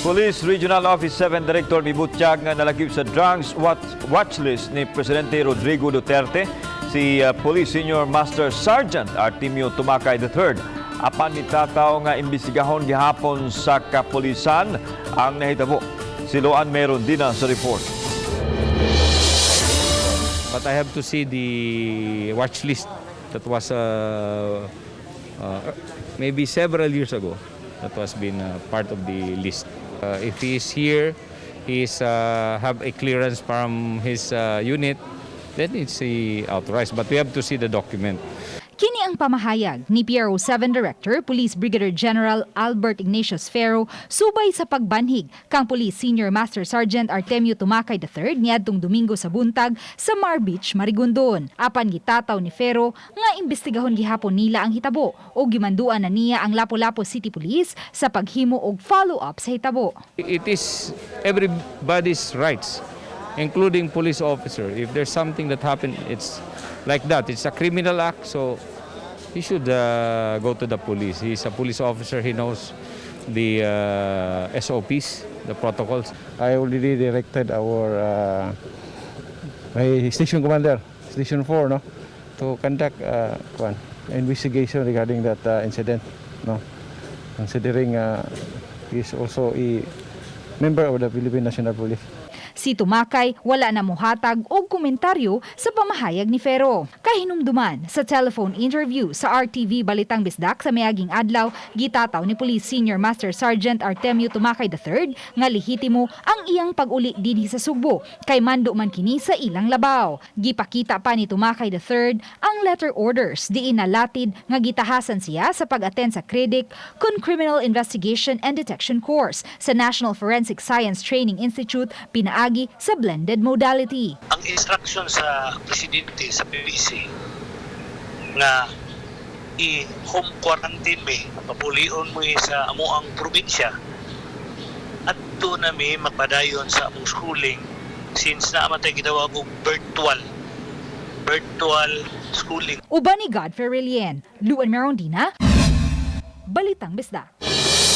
Police Regional Office 7 Director mibutyag nga nalakip sa drugs watch list ni Presidente Rodrigo Duterte si Police Senior Master Sergeant Artemio Tumakay III. Apan nitataw nga imbestigahon gihapon sa kapulisan ang nahitabo. Si Luan Merondina sa report. But I have to see the watch list that was maybe several years ago that was been part of the list. If he is here, he is have a clearance from his unit, then it's authorized. But we have to see the document. Kini ang pamahayag ni PRO 7 Director Police Brigadier General Albert Ignatius Ferro subay sa pagbanhig kang Police Senior Master Sergeant Artemio Tumakay III niadtong Domingo sa buntag sa Mar Beach, Marigondon. Apan gitataw ni Ferro nga imbestigahon gihapon nila ang hitabo o gimanduan na niya ang Lapu-Lapu City Police sa paghimo og follow-up sa hitabo. It is everybody's rights, including police officer. If there's something that happened, it's like that. It's a criminal act, so he should go to the police. He's a police officer. He knows the SOPs, the protocols. I already directed our my station commander, Station 4, no, to conduct kuan, investigation regarding that incident, no, considering he is also a member of the Philippine National Police. Si Tumakay wala na muhatag og komentaryo sa pamahayag ni Ferro. Kahinumduman sa telephone interview sa RTV Balitang Bisdak sa miaging adlaw, gitataw ni Police Senior Master Sergeant Artemio Tumakay III nga lehitimo ang iyang pag-uli dinhi sa Sugbo kay mando man kini sa ilang labaw. Gipakita pa ni Tumakay III ang letter orders diin nalatid nga gitahasan siya sa pag-attend sa CRIDIC kun Criminal Investigation and Detection Course sa National Forensic Science Training Institute pinaagi sa blended modality. Ang instruction sa presidente sa PBC nga i-home quarantine mi, papulion mo sa amoang probinsya, adto na mi magpadayon sa among schooling since naa man tay gitawag og virtual schooling. Uban ni Godfrey Relien, Luan Merondina, Balitang Bisdak.